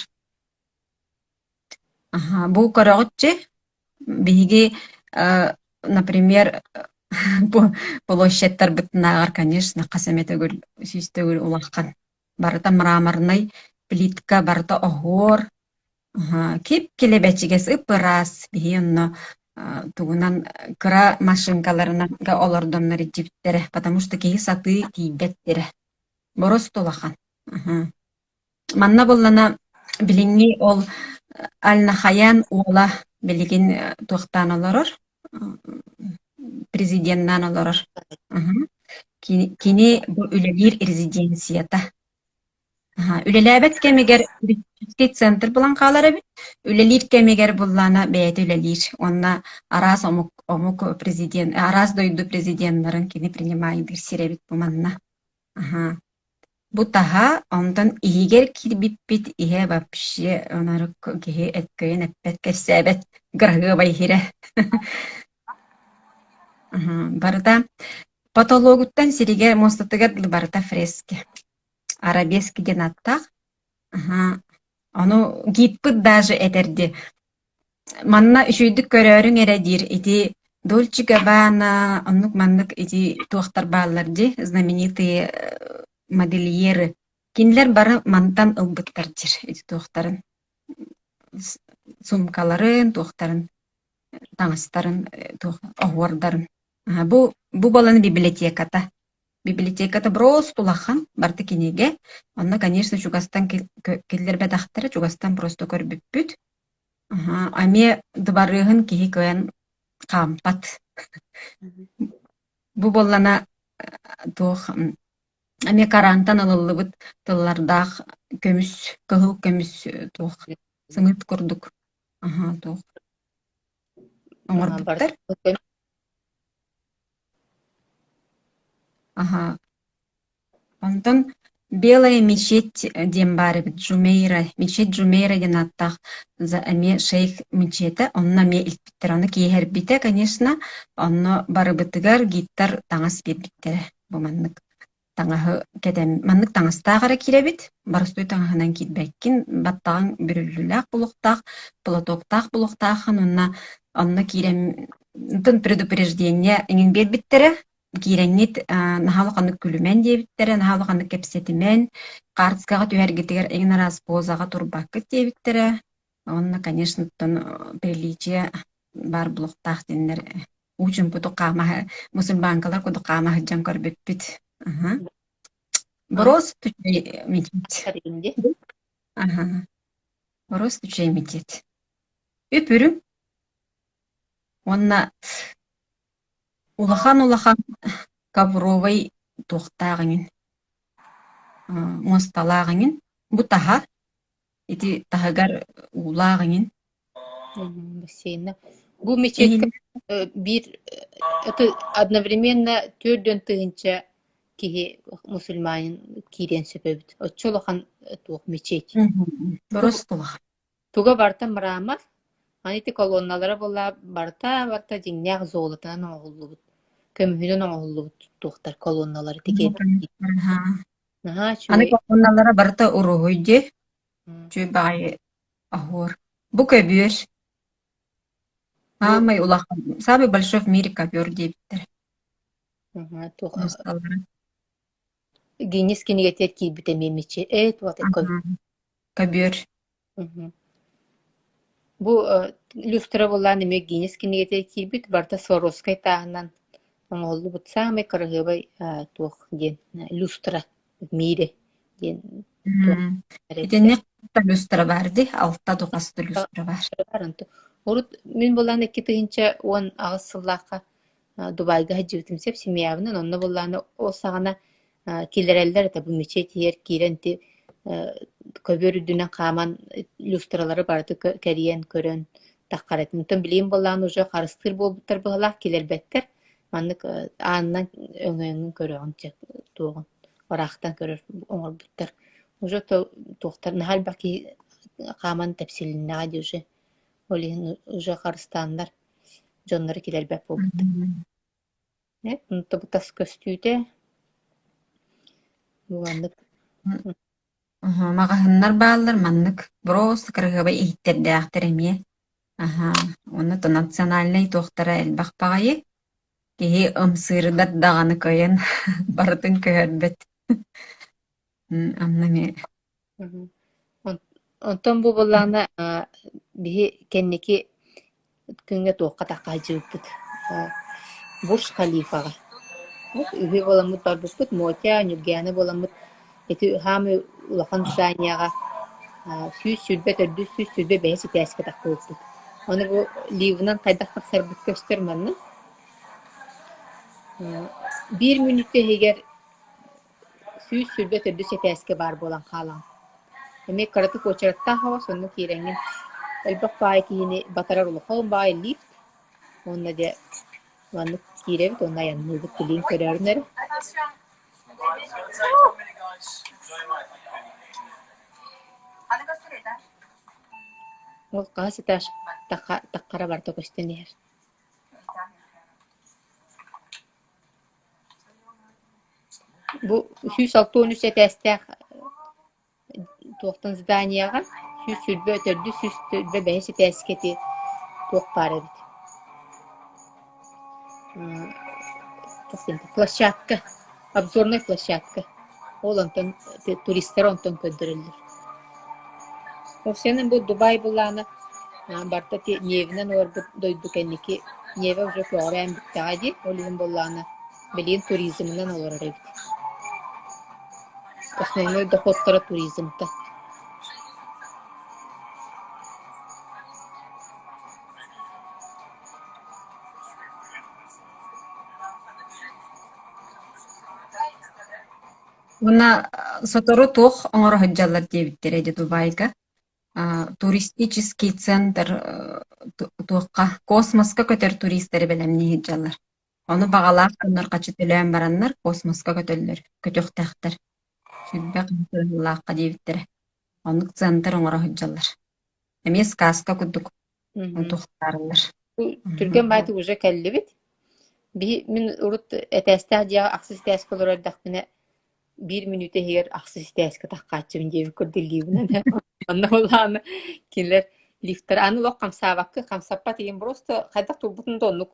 Аха, бу көрөҕүт дьи, биһиги, э, например, бу площадьтарбытынааҕар, конечно, хас эмэ төгүл, сүүс төгүл улахан. Барыта мраморнай плитка, барыта оһуор, аха, кип-килэбэчигэс, ып-ыраас. Биһи онно тугунан кыра машинкаларынан олордоннор илдьибиттэрэ, потому что киһи сатыы тиийбэттэрэ. Боростуо улахан. Аха. Манна буоллана билиҥҥи ол Аль-Нахаян уола билигин туохтаан олорор, президеннаан олорор. Кини бу үлэлиир резиденцията. Үлэлээбэт кэмигэр туристический центр булан хаалар эбит. Үлэлиир кэмигэр буллаана бэйэтэ үлэлиир. Уонна араас омук омук президент, араас дойду президеннарын кини принимайдыыр сир эбит бу манна. Аха. Бу таһа, онтон иһигэр киирбиппит иһэ вообще онору киһи өткөйөн эппэт, кэпсээбэт кыраһыабай иһирэ. Барыта потологуттан сиригэр муостатыгар дылы барыта фрески. Арабески диэн ааттаах. Ону гидпыт даже этэрди Манна үчүгэйдик көрөөрүҥ эрэ диир ити Дольче Габбана оннук-маннык ити туохтар бааллар дии знаменитые модельеры кинилэр бары мантан ылбыттар диир ити туохтарын суумкаларын туохтарын таҥастарын туох оһуордарын бу бу буолан библиотеката библиотеката просто улахан барыта кинигэ онно конечно чугастан киллэрбэтэхтэрэ чугастан просто көрбүппүт Аһаа, эмиэ дыбарыаһын киһи кыайан хаампат. Бу буоллана туох эмиэ Корантан ылыллыбыт тыллардаах көмүс, кыһыл көмүс туох сымыыт курдук аһаа туох оҥорбуттар. Аһаа Онтон Белая мечеть диэн баар эбит, Джумейра, мечеть Джумейра диэн ааттаах эмиэ шейх мечетэ, онно эмиэ илпиттэр. Ону киэһэрбитэ, конечно, онно барыбытыгар гидтар таҥас биэрбиттэрэ. Бу маннык таҥаһы кэтэн, маннык таҥастаах эрэ киирэбит, боростуой таҥаһынан киирбэккин, баттаҕыҥ бүрүллүүлээх булуохтаах, платоктаах булуохтааххын уонна онно киирэн предупреждение эҥин биэрбиттэрэ, Киирэҥҥит наһаа улаханнык күлүмэн диэбиттэрэ, наһаа улаханнык кэпсэтимэн, хаартыскаҕа түһэргитигэр эҥин араас позаҕа турбаккыт диэбиттэрэ. Уонна, конечно, оттон приличие баар буолуохтаах диэннэр уу чуумпутук хаама мусульманкалар курдук хаама сылдьан көрбүппүт. Аха. Боруос мечеть. Аха. Боруос үчүгэй мечеть. Үп-үрүҥ уонна Улахан-улахан ковровай туохтаах эҥин, муосталаах эҥин. Бу таһа, ити таһыгар уулаах эҥин. Бассейна. Бу мечетка биир это одновременно төрдүөн тыһыынча киһи мусульманин киириэн сөп эбит. Оччо улахан туох мечеть. Просто улахан. Туга барыта мрамор, аны ити колонналара буолла барыта-барыта дьиҥнээх золотынан оҥоһуллубут, көмүһүнэн оҥоһуллубут туохтар колонналар ити Наһаа Аны үчүгэй. колонналара барыта уруһуй дии. Үчүгэй баҕайы оһуор. Бу көбүөр. Бу Саамай улахан, самый большой в мире ковер диэбиттэр. туох Муосталара. Гиннес кинигэтигэр киирбит эмиэ мечеть ээ туох Көбүөр. Бу люстра буоллаан эмиэ Гиннес кинигэтигэр киирбит, барыта Сваровскай тааһынан оҥоһуллубут саамай кыраһыабай туох диэн люстра в мире диэн туох Итинник люстра баар дии, алта да хас да люстра баар. Урут мин буоллаан 2018 сыллаахха Дубайга сылдьыбытым сөп семьябынан, онно буоллаҕына ол саҕана киллэрэллэр этэ бу мечеть иһигэр киирэн ити көбүөр үрдүнэн хааман люстралары барыта кэрийэн көрөн таххаратын. Оттон билигин буоллаҕына уже харыстыыр буолбуттар быһыылаах киллэрбэттэр. Маннык аанынан өҥөйөҥҥүн көрөҕүн чэ туоҕун ыраахтан көрөр оҥорбуттар. Уже туохтар наһаа элбэх киһи хааман тэпсилиннэҕэ дии уже. Ол иһин уже харыстааннар дьоннору киллэрбэт буолбуттар. Онто бу тас көстүүтэ. Бу маннык Аһа, маҕаһыыннар бааллар маннык просто кыраһыабай иһиттэрдээхтэр эмиэ. Аһа, уонна то национальнай туохтара элбэх баҕайы. Киһи ымсыырдар даҕаны кыайан барытын көһөрбөт. Онно эмиэ Онтон бу буоллаҕына биһи кэнники күҥҥэ туохха таххаһдьыбыппыт Бурж Халифаҕа. Үһү буоламмыт барбыппыт, Мотя, Ньургиана буоламмыт ити хаамыы улахан зданияҕа 124 125 этээскэ тахсыбыппыт. Ону бу ливынан хайдах тахсарбыт көстөр манна. Биир мүнүүтэ иһигэр 124 этээскэ баар буолан хаалаҕын. Эмиэ кыратык уочараттаах оҕус, онно киирэҥҥин элбэх баай киһини батарар улахан баай лифт уонна дьэ маннык киирэбит уонна айанныыбыт билигин көрөөрүн эрэ. Ол хаһыс этаж таххара барыта көстөн иһэр. Бу 163 этээстээх туохтан зданияҕа 124 125 этээскэ ити туох баар эбит площадка обзорная площадка ол онтон туристар онтон көрдөрөллөр Вообще бу Дубай былаана барыта ити ньиэбинэн олорбут дойду кэнники ньиэбэ уже көҕүрээн бүттэҕэ дии ол иһин буоллаҕына билигин туризмынан олорор эбит Основной доходтара туризмта. Уонна сотору туох оҥоро сылдьаллар диэбиттэрэ дии Дубайга. Туристический центр туохха космоска көтөр туристары бэлэмнии сылдьаллар. Ону баҕалаах дьоннор хачы төлөөн бараннар космоска көтөллөр, көтүөхтээхтэр. Сүрбэх сыллаахха диэбиттэрэ. Оннук центр оҥоро сылдьаллар. Эмиэ сказка курдук туохтаарыллар. Түргэн баайдык уже кэллибит. Биһи мин урут этээстээх дьиэҕэ ахсыс этээскэ олорор эрдэхпинэ биир мүнүүтэ иһигэр ахсыс этээскэ таххааччыбын диэбит курдук илиибинэн Онно былаана кинилэр лифтэр аны олох хамсаабакка хамсаппат игин просто хайдах турбутун да оннук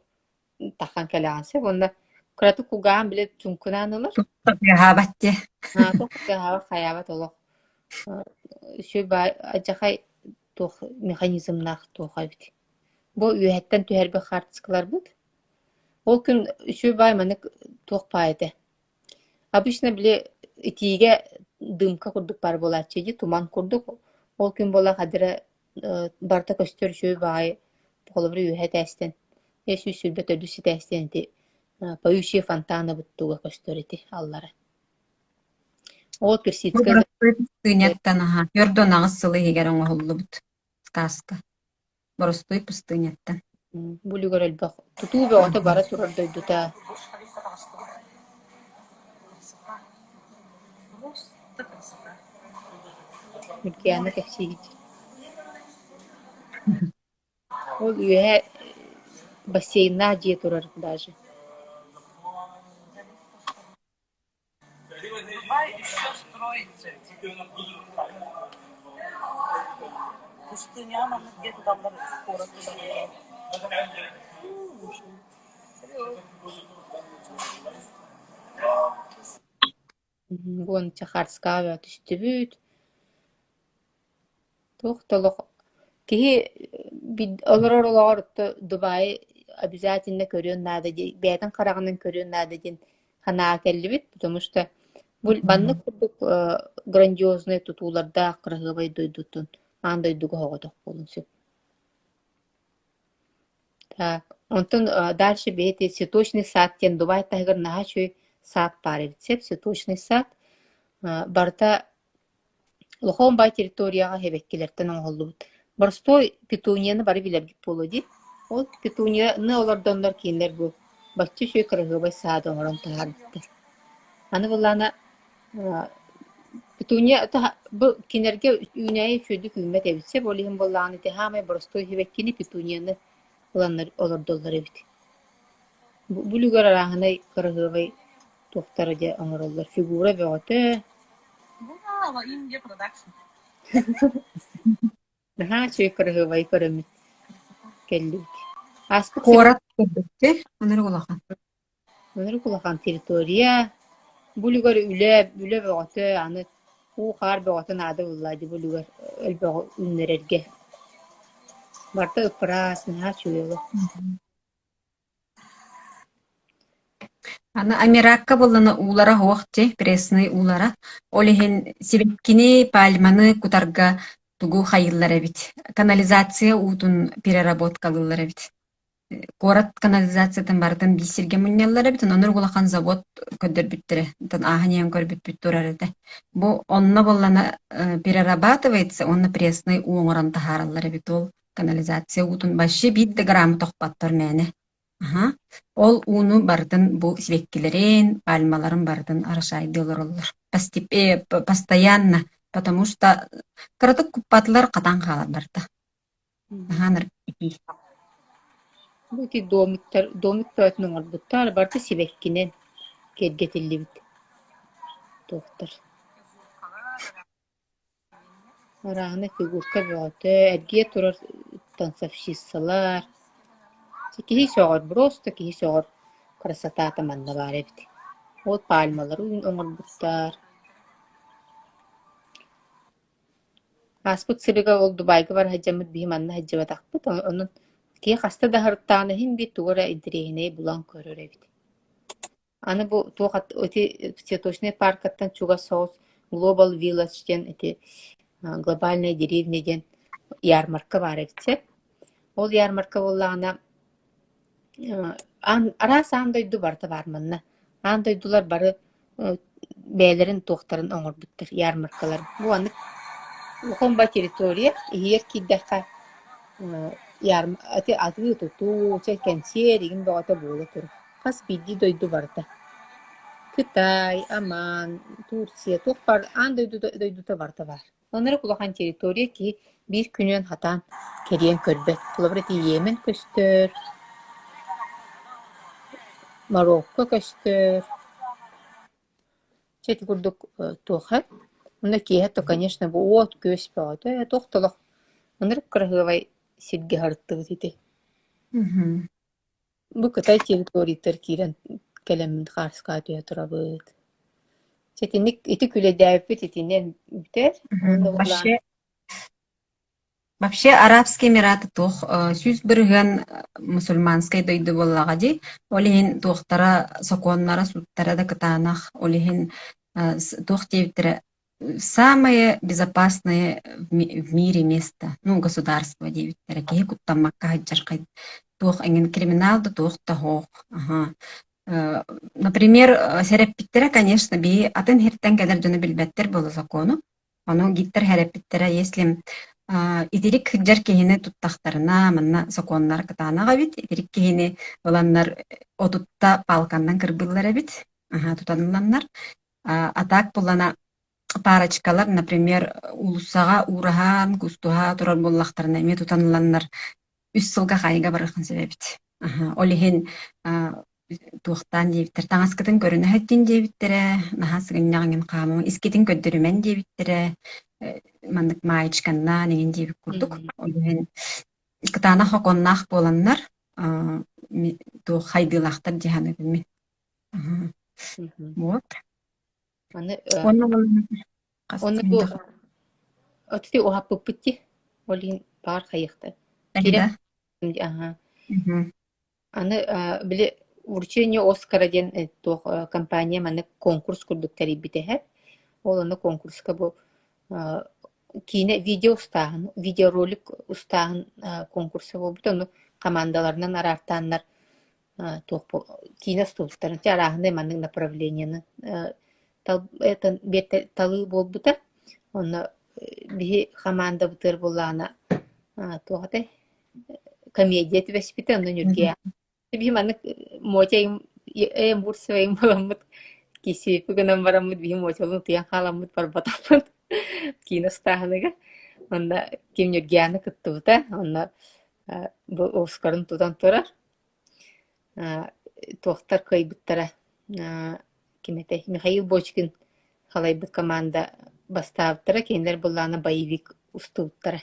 тахан кэлэҕин сөп уонна кыратык кугаан бile чуҥкунаан ылар. Тыаһаабат дии. Туох тыаһаабат хайаабат олох үчүгэй баай алдьархай туох механизмнаах туох эбит. Бу үөһэттэн түһэрбит хаартыскаларбыт. Ол күн үчүгэй баай маннык туох баай этэ. Обычно били итиигэ дымка курдук баар буолааччы дии, туман курдук. Ол күн буола хадыра барыта көстөр үчүгэй баҕайы холобур үөһэ этээстэн 124 этээстэн ити поющие фонтаны туга көстөр ити аллара. Ол Персидская Пустыняттан аһа төрдөн аҕыс сыл иһигэр оҥоһуллубут сказка. Боростуой пустыняттан. Бу үлүгэр элбэх тутуу бөҕөтө бара турар дойдута. Ньургуйаана кэпсиигит. Ол үөһэ бассейннаах дьиэ турар даже. Уонча Харскаҕа түстүбүт Туох да олох киһи олорор олоҕор Дубайы обязательно көрүөн наада дии бэйэтин хараҕынан көрүөн наада диэн санааҕа кэллибит потому что бу маннык курдук грандиознай тутуулардаах кыраһыабай дойдуттан аан дойдуга соҕотох буолуон сөп. Так, онтон дальше бэйэтэ цветочный сад диэн Дубай таһыгар наһаа үчүгэй сад баар эбит сөп цветочный сад барыта Улахан баай территорияҕа эбэккилэртэн оҥоһуллубут. Боростуой петунияны бары билэргит буолуо дии. Ол петунияны олордоннор кинилэр бу бачча үчүгэй кыраһыабай саады оҥорон таһаарбыттар. Аны былаана петуния бу кинилэргэ үүнээйи үчүгэйдик үүммэт эбит сөп, ол иһин буоллаҕына ити саамай боростуой сибэккини петунияны ыланнар олордоллор эбит. Бу үлүгэр арааһынай кыраһыабай. Туохтара дьэ оҥороллор фигура бөҕөтө. Браво, Индия Production. Наһаа үчүгэй кыраһыабайы көрөммүт кэллибит. Ааспыт Куорат көрбүттэр, ынырык улахан. Ынырык улахан территория. Бу үлүгэр үлэ, үлэ бөҕөтө, аны уу-хаар бөҕөтө наада буолла дии бу үлүгэр элбэҕи үүннэрэргэ. Барыта ыппыраас, наһаа үчүгэй олох. Аны Амиракка буоллана уулара суох дии, пресный уулара. Ол иһин сибэккини, пальманы кутарга тугу хайыыллар эбит. Канализация уутун переработкалыыллар эбит. Куорат канализациятын барытын биир сиргэ мунньаллар эбит, онон улахан завод көрдөрбүттэрэ, оттон ааһан иһэн көрбүппүт турар этэ. Бу онно буоллана перерабатывается уонна пресный уу оҥорон таһаараллар эбит ол канализация уутун вообще биир да грамы тохпоттор мээнэ. Аһа. Ол ууну барытын бу сибэккилэрин, пальмаларын барытын арашаайдыы олороллор. Постоянно, потому что кыратык куппатылар хатан хаалар барыта. Наһаа итии. Бу ити домиктар, домик бөҕөтүн оҥорбуттар, барыта сибэккинэн киэргэтиллибит туохтар. Арааһына фигурка бөҕөтө, эргийэ турар танцовщицалар. Киһи сөҕөр, просто киһи сөҕөр красотата манна баар эбит. Ол пальмалары оҥорбуттар. Ааспыт сырыыга ол Дубайга бара сылдьаммыт биһи манна сылдьыбатахпыт, онон киһи хаста да сырыттаҕына иһин биир тугу эрэ интэриэһинэйи булан көрөр эбит. Аны бу туох ити Цветочнай паркаттан чугас соҕус Global Village диэн ити глобальная деревня диэн ярмарка баар эбит сөп. Ол ярмарка буоллаҕына аан араас аан дойду барыта баар манна. Аан дойдулар бары бэйэлэрин туохтарын оҥорбуттар ярмаркаларын. Бу маннык улахан ба территория иһигэр киирдэххэ ити атыы-тутуу, чэ кэнсиэр игин бөҕөтө буола турар. Хас биирдии дойду барыта. Кытай, Оман, Турция туох баар аан дойду дойдута барыта баар. Оннук улахан территория киһи биир күнүнэн хатаан кэрийэн көрбөт. Холобур, ити Йемен көстөр, Марокко көстөр. Чэ ити курдук туох Онно киэһэ то, конечно, бу уот-күөс бөҕөтө, туох да олох ынырык кыраһыабай сиргэ сырыттыбыт ити. Бу Кытай территориятыгар киирэн кэлэммин хаарыскаҕа түһэ турабыт. Чэ итинник ити күлэйдээбиппит итинэн бүтэр. Уонна Вообще, вообще Арабские Эмираты туох 100% мусульманскай дойду буоллаҕа дии. Ол иһин туохтара сокуоннара, сууттара да кытаанах. Ол иһин туох диэбиттэрэ Самое безопасное в мире место, ну, государство диэбиттэрэ, киһи куттаммакка сылдьар туох эҥин криминал да туох да суох. Аһа. Например, сэрэппиттэрэ, конечно, биһи атын сиртэн кэлэр дьону билбэттэр буолла сокуону. Ону гидтэр сэрэппиттэрэ, если итирик сылдьар киһини туттахтарына, манна сокуоннар кытаанах эбит, итирик киһини ыланнар отутта палканнан кырбыыллар эбит, аһа, тутан ыланнар. А так буоллана парочкалар, например, уулуссаҕа уураһан, кустуһа турар буоллахтарына эмиэ тутан ыланнар үс сылга хаайыыга барыаххын сөп эбит. Ол иһин туохтаан диэбиттэр, таҥаскытын көрүнэ сылдьын диэбиттэрэ, наһаа сыгынньах эҥин хаамымаҥ, искитин көрдөрүмэн диэбиттэрэ, маннык маечканнаан эҥин диэбит курдук. Ол иһин кытаанах оконнаах буоланнар туох хайдыылаахтар дии саныыбын мин. Вот. Аны Уонна хас Уонна бу ити уһаппыппыт дии. Ол иһин баар хайыахта. Киирэн аха. Аны били вручение Оскара диэн туох компания маннык конкурс курдук тэрийбит эһэ. Ол ону конкурска бу киинэ видео устааһын, видеоролик устааһын конкурса буолбут. Ону командаларынан араартааннар туох киинэ устубуттарын чэ арааһынай маннык направлениены талыы буолбута. Онно биһи хамаандабытыгар буоллаҕына туох этэй комедия түбэспитэ, онно Ньургуйа биһи маннык Мотя эйэм бурсайым буоламмыт кисиэпи гынан бараммыт биһи Мотялыын утуйан хааламмыт барбатахпыт киинэ устааһыныгар. Онно ким Ньургуйааны кыттыбыта, онно бу Оскарын тутан турар. Туохтар кыайбыттара? ким этэй Михаил Бочкин халайбыт команда бастаабыттара, кинилэр былаана боевик устубуттара.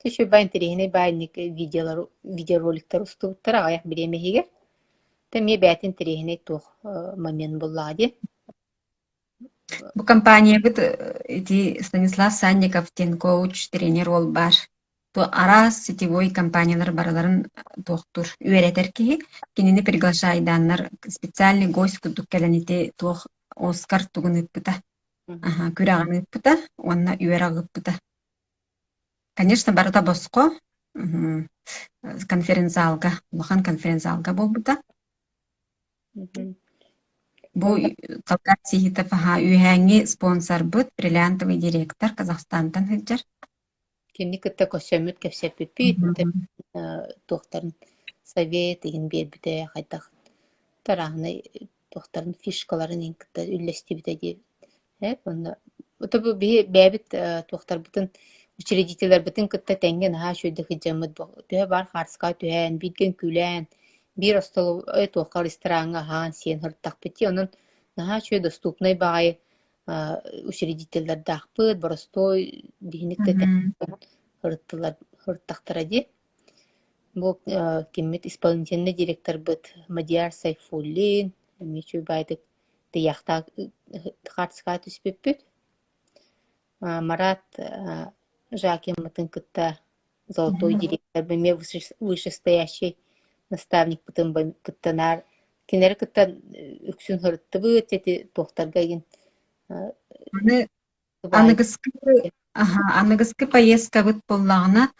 Үчүгэй интэриэһинэй баайынньык видеолар видеороликтар устубуттара аҕыйах бириэмэ иһигэр. Тэ эмиэ бэйэтин интэриэһинэй туох момент буоллаҕа дии. Бу компаниябыт ити Станислав Санников диэн коуч, тренер уол баар. Араас сетевой компаниялар барыларын туохтуур, үөрэтэр киһи. Кинини приглашайдааннар специальный гость курдук кэлэн ити туох Оскар тугун ыыппыта. Аха, күрэҕин ыыппыта уонна үөрэх ыыппыта. Конечно, барыта босхо. Конференц-залга, улахан конференц-залга буолбута. Бу Талгат Сихитов аха үөһээҥҥи спонсорбыт, бриллиантовый директор Казахстантан сылдьар. Кинини кытта көрсөммүт кэпсэппиппит, туохтарын совет игин биэрбитэ, хайдах тарааһынай туохтарын фишкаларын иһин кытта үллэстибитэ дии. Э, уонна ото бу биһи бэйэбит туохтарбытын учредителлэрбитин кытта тэҥҥэ наһаа үчүгэйдик сылдьаммыт төһө баар хаарыскаҕа түһэн, бииргэ үҥкүүлээн, биир остолобуой туохха рестораҥҥа аһаан-сиэн сырыттахпыт дии. Онон наһаа үчүгэй доступнай баҕайы учредителлэрдаахпыт, боростуой биһиник да сырыттылар сырыттахтара дии. Бу киммит исполнительнай директорбыт Мадияр Сайфуллин эмиэ үчүгэй баайдык тыйаахтаах хаартыскаҕа түспүппүт. Марат Жакиммытын кытта золотой директор эмиэ вышестоящий наставникпытын кытта наар кинилэри кытта үксүн сырыттыбыт ити туохтарга игин Аны аныгыскы аха, аныгыскы поездкабыт буоллаҕына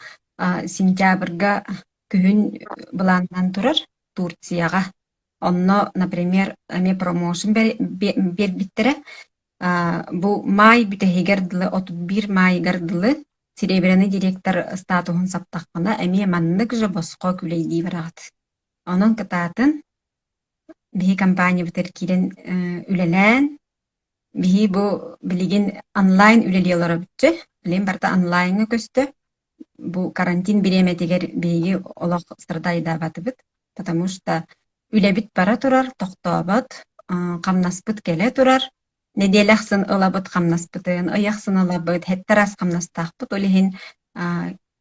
сентябрьга күһүн былааннан турар Турцияҕа. Онно, например, эмиэ промоушен биэрбиттэрэ. Бу маай бүтэһигэр дылы, 31 маайыгар дылы Серебряный директор статуһун саптаххына, эмиэ маннык же босхо күлэйдии бараҕыт. Онон кытаатын, биһи компаниябытыгар киирэн үлэлээн, биһи бу билигин онлайн үлэлии олоробут дьэ. Билигин барыта онлайҥҥа көстө. Бу карантин бириэмэтигэр биһиги олох страдайдаабатыбыт, потому что үлэбит бара турар, тохтообот, хамнаспыт кэлэ турар. Нэдиэлэ ахсын ылабыт хамнаспытын, ый ахсын ылабыт, сэттэ раз хамнастаахпыт. Ол иһин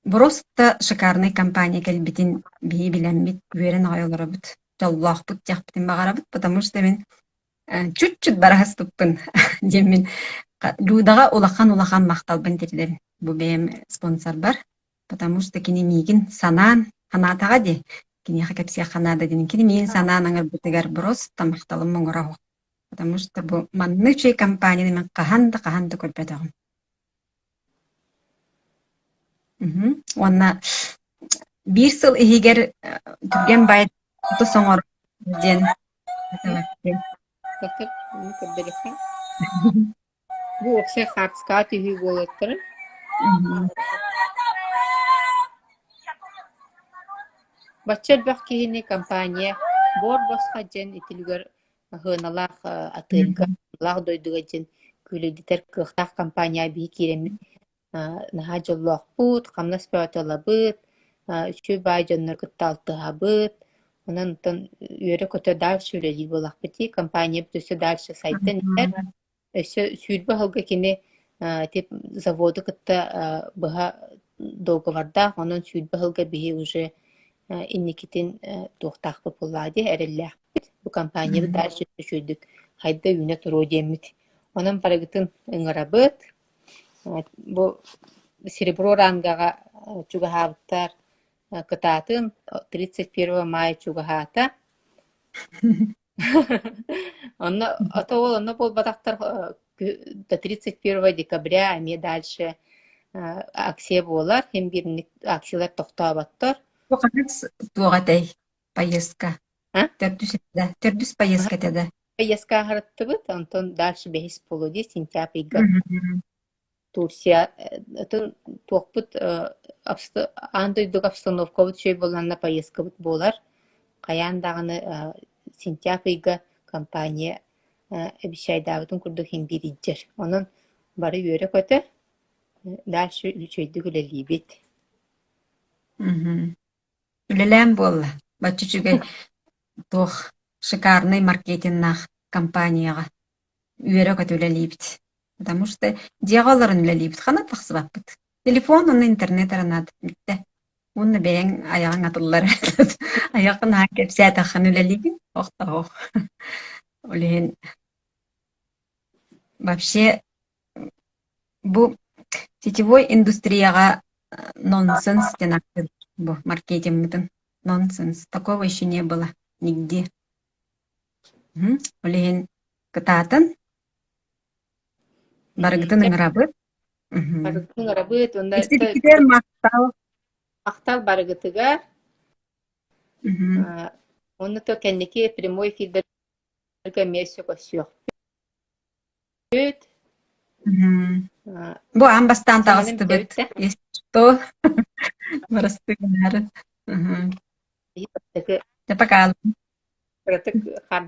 просто шикарнай компания кэлбитин биһи билэммит, үөрэн аҕай олоробут, дьоллоохпут диэхпитин баҕарабыт, потому что мин чуть-чуть бараһыспыппын диэммин Людаҕа улахан-улахан махталбын тиэрдэбин бу бэйэм спонсорбар, потому что кини миигин санаан санаатаҕа дии, киниэхэ кэпсиэххэ наада диэн кини миигин санаан аҥарбытыгар просто махталым муҥура суох. Потому что бу маннык үчүгэй компанияны мин хаһан да хаһан да көрбөтөҕүм. Уонна биир сыл иһигэр түргэн баай тус оҥор диэн Бу уопсай хаартыскаҕа түһүү буолуохтара. Бачча элбэх киһини компания буор-босхо дьэн итилигэр сыаналаах отельга, сыаналаах дойдуга дьэн күүлэйдэтэр кыахтаах компания биһи киирэммит наһаа дьоллоохпут, хамнас бөҕөтө ылабыт, үчүгэй баай дьоннору кытта алтыһабыт. Онон оттон үөрэ-көтө дальше үлэлиир буоллахпыт дии. Компаниябыт өссө дальше сайдан иһэр. Өссө 20 сылга кини ити заводу кытта быһа договордаах, онон 20 сылга биһи уже инникитин туохтаахпыт буоллаҕа дии, эрэллээхпит. Бу компаниябыт дальше үчүгэйдик хайда үүнэ туруо диэммит. Онон барыгытын ыҥырабыт. Бу серебро рангаҕа чугаһаабыттар кытаатын 31 мая чугаһаата. Онно ото ол онно буолбатахтар до 31 декабря эмиэ дальше акция буолар. Син биирник акциялар тохтооботтор. Бу ханнык туох этэй поездка? Төрдүс этэ Төрдүс поездка этэ да? Поездка аһарыттыбыт, онтон дальше бэһис буолуо дии сентябрь ыйга. Турция атын туохпут аан дойдуга обстановкабыт үчүгэй буоллаҕына поездкабыт буолар. Хайаан даҕаны сентябрь ыйга компания обещайдаабытын курдук иһин биэриддьэр. Онон бары үөрэ-көтө дальше үчүгэйдик үлэлиибит. Үлэлээн буолла. Бачча үчүгэй туох. Шикарный маркетиннаах компанияҕа үөрэ-көтө үлэлиибит. Потому что дьиэҕэ олорон үлэлиибит, ханна тахсыбаппыт. Телефон уонна интернет эрэ наада, бүттэ. Уонна бэйэҥ айаҕыҥ атыллар. Айаххын аһан кэпсээтэххин үлэлиигин, охтоох. Ол иһин вообще бу сетевой индустрияҕа нонсенс диэн ааттыыр бу маркетингмытын. Нонсенс. Такого еще не было нигде. Ол иһин кытаатан барыгытын ыҥырабыт. Барыгытын ыҥырабыт уонна Истибиккитигэр махтал. Махтал барыгытыгар. Уонна то кэнники прямой эфирдэргэ эмиэ өссө көрсүөхпүт. Бу аан бастаан таҕыстыбыт. Что? Бырастыы гынары. Дьэ, пока. Кыратык хар.